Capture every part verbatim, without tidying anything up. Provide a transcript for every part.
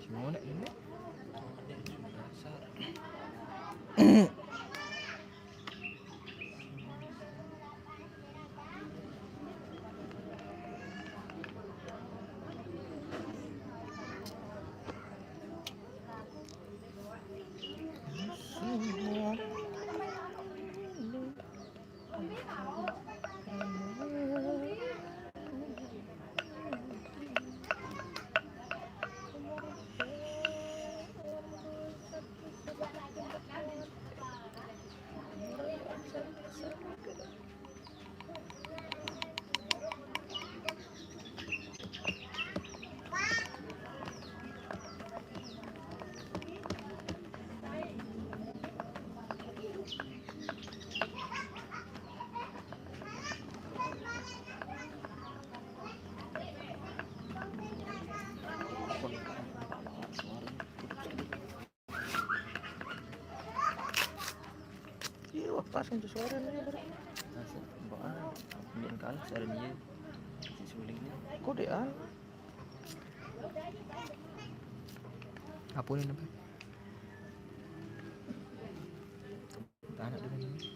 Gimana ini? Iya, wah, pas untuk suara nih, bro. Nah, se-, mbak, ah, jangan kalah suara dia. Si sulingnya. Kok dia? Apa ini, apa? Tahan dulu ini.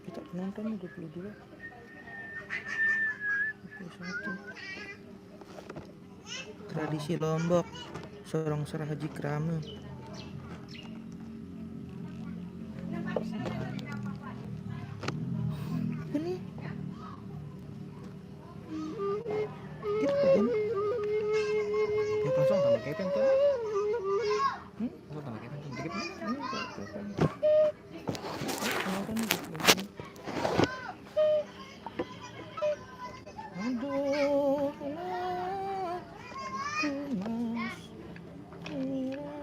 Kita penonton dua puluh dua. Dua puluh satu. Tradisi Lombok, sorong-sorong haji krame. Apa nih? Gitu kan? Ya, langsung sama Kevin tuh. Hmm? Langsung sama Kevin tuh. Dikit. Hmm, Kevin. Kemarin gitu. Aduh, anakku Mas Mira.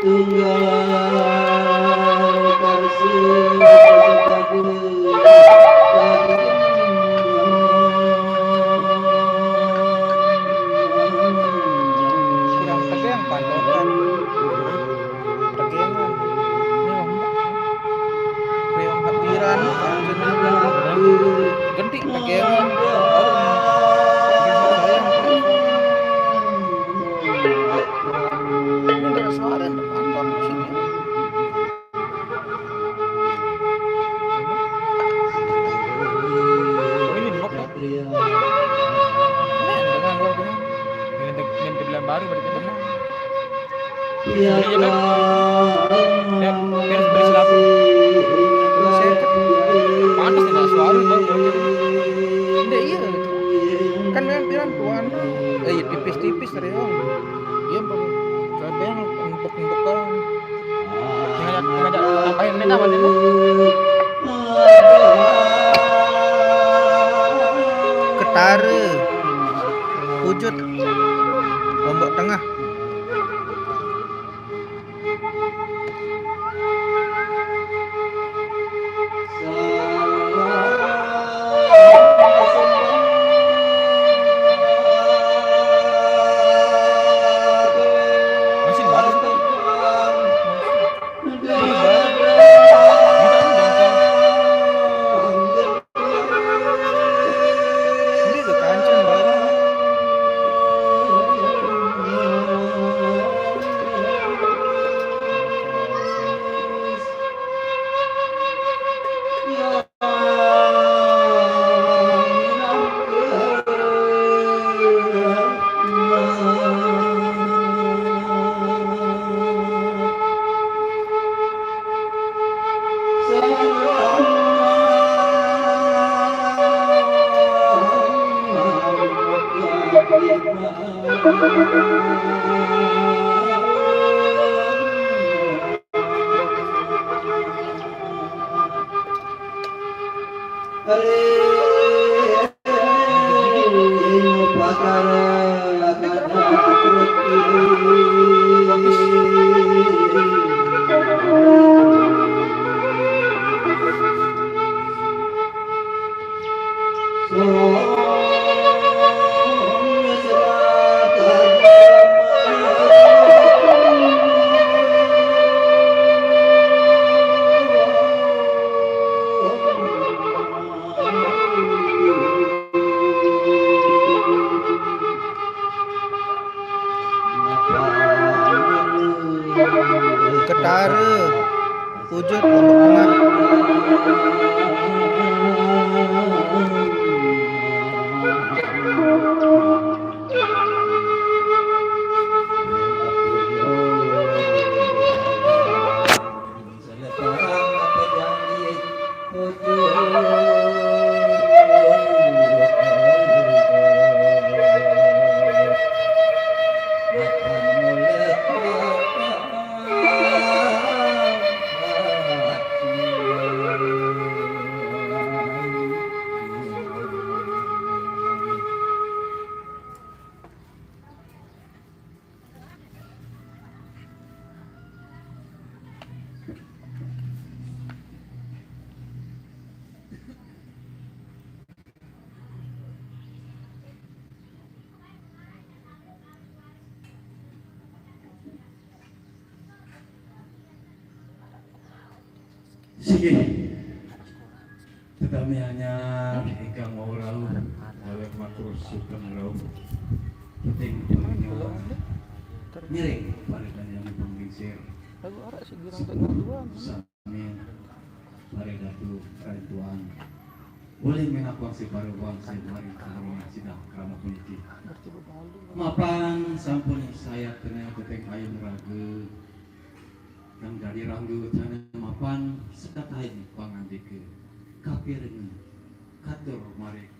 Kurang tegang pantokan. Tegangan. Ini mah mbok. Wewang hatiran. Genti tegangan. Baru. Ini suara pantokan sini. Ini mbok ya. Ini dengan luar dengan. Ini di, ini di bulan baru berarti benar. Iya, Beb. Beb, Beb, beri seratus. Saya cek. Panas nih, nggak suara, baru bocor. Ndak, iya, gitu. Kan memang bilang tuan. Eh, iya, tipis-tipis dari orang. Iya, Bang. Saya bilang, empuk-empuk doang. Nggak ada, nggak ada tambahin ini apa nih? Ketara. Wujud. Lombok Tengah. Mesin baru sih, Bang. Ini udah kancen baru. Ketara, Pujut, Lombok Tengah. Siki. Tetami anyar ingkang wau rauh, dawek matur sugeng rauh. Peting punika ngiring parikanyanipun lingsir. Lagu arek sing girang tek ngaduan. Sami pari datu rituan. Ulih minakwa si paruwang sing maring kaharuan sidang krama puniki. Mapan sampun sayat kena peting ayun raga. Kang dadi rangga wecana mapan sekataing pangandika kapirenga katur maring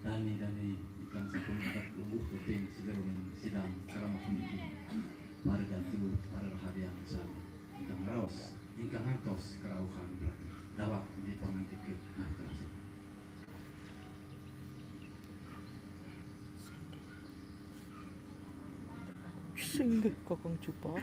dane-dane ingkang sampun ngadhep lungguh peting sajeroning sidang krama puniki. Para datu, para rahadian sami ingkang raos, ingkang ngantos kerauhan dawak di pangandika. Singgih Kakang Cupang.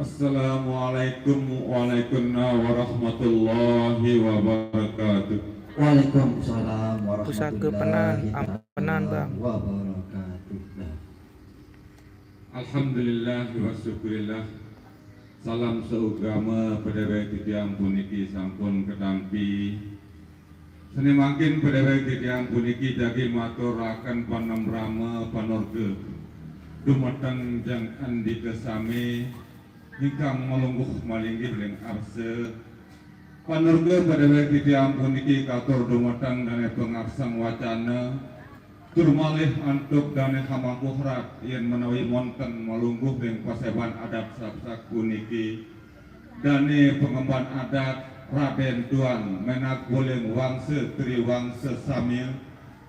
Assalamualaikum waalaikumsalam warahmatullahi wabarakatuh. Waalaikumsalam warahmatullahi Pusaka penan, ampenan, Bang. Wabarakatuh. Nah, Alhamdulillah wa syukurillah. Salam seugama pedewek titiang puniki sampun ketampi. Seni mangkin pedewek titiang puniki jagi maturaken panembrama panorga dumateng jeng andika sami ingkang malungguh malinggih ring arsa. Panorga pedewek titiang puniki katur dumateng dane pangarsang wacana, tur malih antuk dane hamangkuh rat yen menawi monten malungguh ring paseban adat sasak puniki. Dane pangemban adat Raden Tuan Menak Buling Wangsa Triwangsa Samil,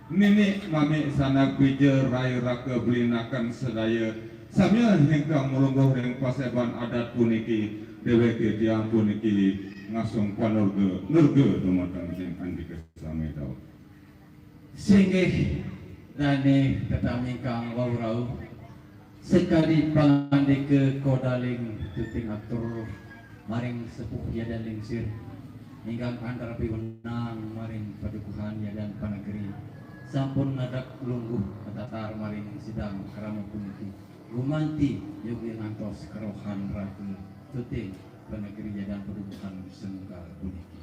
nini mami sanak bija rai raka belinaken sedaya, samia ingkang malungguh ring paseban adat puniki, dewek titiang puniki ngasung panorga nurga dumateng jeng andika sami dawet. Singgih dane tetami ingkang wau rauh, sekadi pangandika kodaling tuting atur maring sepuh yadan lingsir, ingkang antar piwenang maring padukuhan yadan panegeri, sampun ngadak lungguh katatar maring sidang krama puniki. Gumanti yogi ngantos kerohan raga tuting panegeri yadan padukuhan senggal puniki.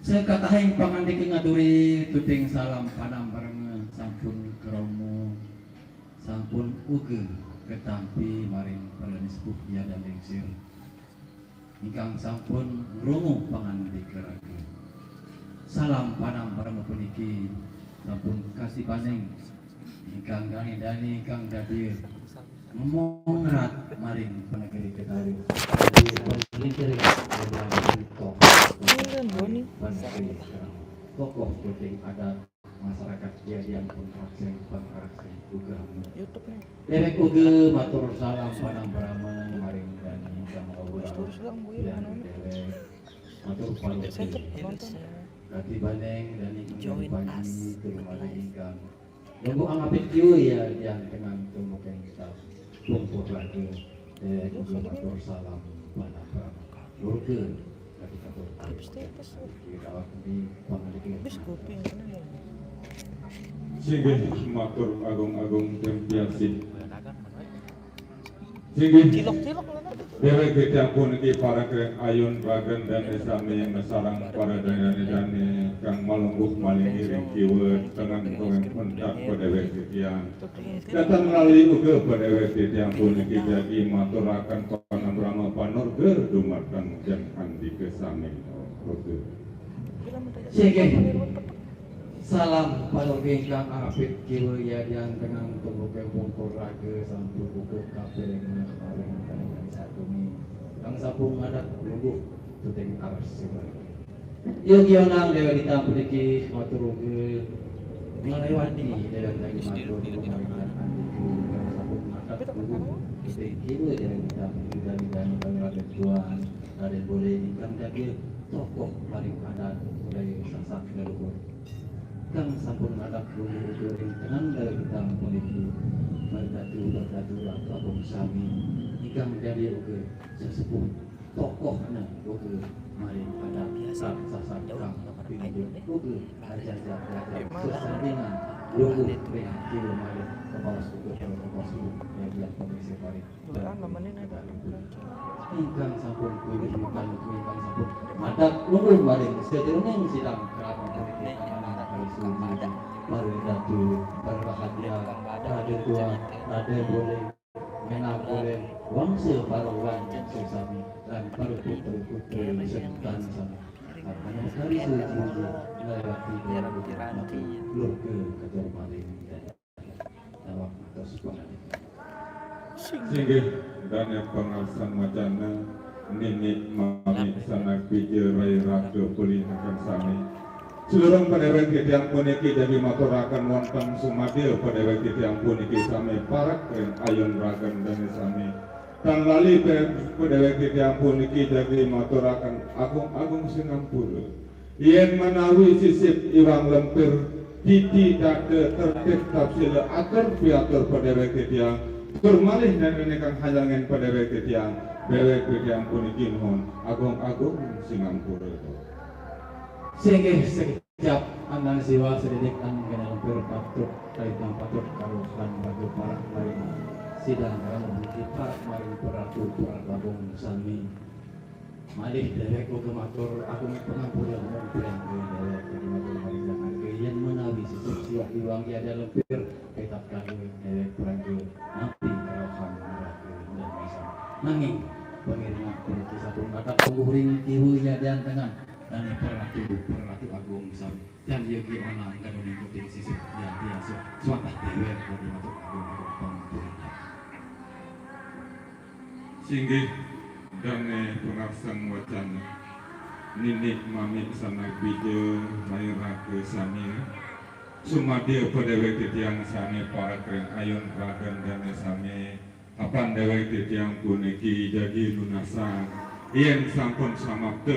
Sekatahing pangandika ngaturi tuting salam panambrama sampun krama, sampun uga ketampi maring para sepuh yadan lingsir ingkang sampun ngrungu pangandika raga. Salam panambrama puniki sampun kasipaning ingkang dane-dane ingkang dadia ngemong rat maring panegeri Kedari. Panegeri Kedari. Tokoh penting adat masyarakat yadian pun rakseng pangarakseng uga. Dewek uga matur salam panambrama maring dane ingkang wau rauh. Dewek matur panuwun. Katibaning dane ingkang panji tur maring ingkang Nunggu angapit kiwa ya yang tengan tumuking kita pungkur lagi. Eh, uga matur salam panambrama. Nurga lagi katur. Kira di pangalikin. Singgih matur agung-agung tempiasih. Singgih dewek titiang puniki parek ring ayun ragan dane sami masareng para dane-dane kang malungguh malinggih ring kiwa tengen tongeng pentak padewek titiang. Dateng lali uga padewek titiang puniki jagi maturaken panambrama panurga dumateng jeng andika sami. Rega. Singgih. Salam panuwun ingkang apit kiwa yadian tengang tumbuke pungkur raga sampun puput kapiring maring kaliyan satumi kang sampun ngadhep lungguh tuting aras siwai. Yogi onang Dewa Dita puniki matur uga nglewati Dewa Dita matur pemarikan andiku kang sampun ngadhep lungguh tuting kiwa Dewa Dita puniki Dewa Dita Raden Tuan Raden Boleh ingkang dadia tokoh maring adat budaya Sasak leluhur. Kang sampun ngadhep lungguh uga ring tengen dalu gedang puniki, Mardatu Mardatu Ratu Agung sami ingkang dadia uga sesepuh tokohna uga maring adat Sasak kang pinunjul uga ajaja ajaja sesandingan lungguh ring kiwa malih kepala suku kepala suku dadia pengisi paring. Ingkang sampun pulih, ingkang sampun madhep lungguh maring sajeroning sidang keraton puniki amanah kali suci, para datu, para rahadia, raja tua, raden boleh, menang boleh, wangsa para wangsa sami, lan para putra putri sentan sami. Amanah kali suci, nglewati lurga kejar maling. Singgih dane pangarsan wacana nini mami sanak bija rai raga pelinakan sami. Selurung padewek titiang puniki jagi maturaken wonten sumadya padewek titiang puniki sami parek ring ayun ragan dane sami. Tan lali padewek titiang puniki jagi maturaken agung-agung sinampura. Yen menawi sisip iwang lempir, titi dada tertib tapsila atur piatur padewek titiang, Tur malih dane kang hayangen padewek titiang, dewek titiang puniki nuhun agung-agung singampura. Singgih sekejap anang siwa sedidik anggena lempir patut, kaitang patut karuhan bagi parak maring sidang dalam bukti parak maring peratu parak agung sami. Malih dewek uga matur agung pangampura mung pirangga dewek uga matur maring danarga yen menawi sisip siwah iwang yada lempir, ketat kanggo dewek pirangga nampi karohan neraka dan bisa. Nanging pangiringan puniki sampun katak tungguh ring kiwa yadan tengan dane peratu, peratu agung sami. Dan yogi ana angkana mengikuti sisip dan biasa. Swatah dewek uga matur agung agung pangampura. Singgih dane pangarsang wacan ninik mamik sanarbija mairaga sami. Sumadya padewek titiang sane parak ring ayun ragan dane sami, apan dewek titiang puniki jagi lunasang yen sampun samapta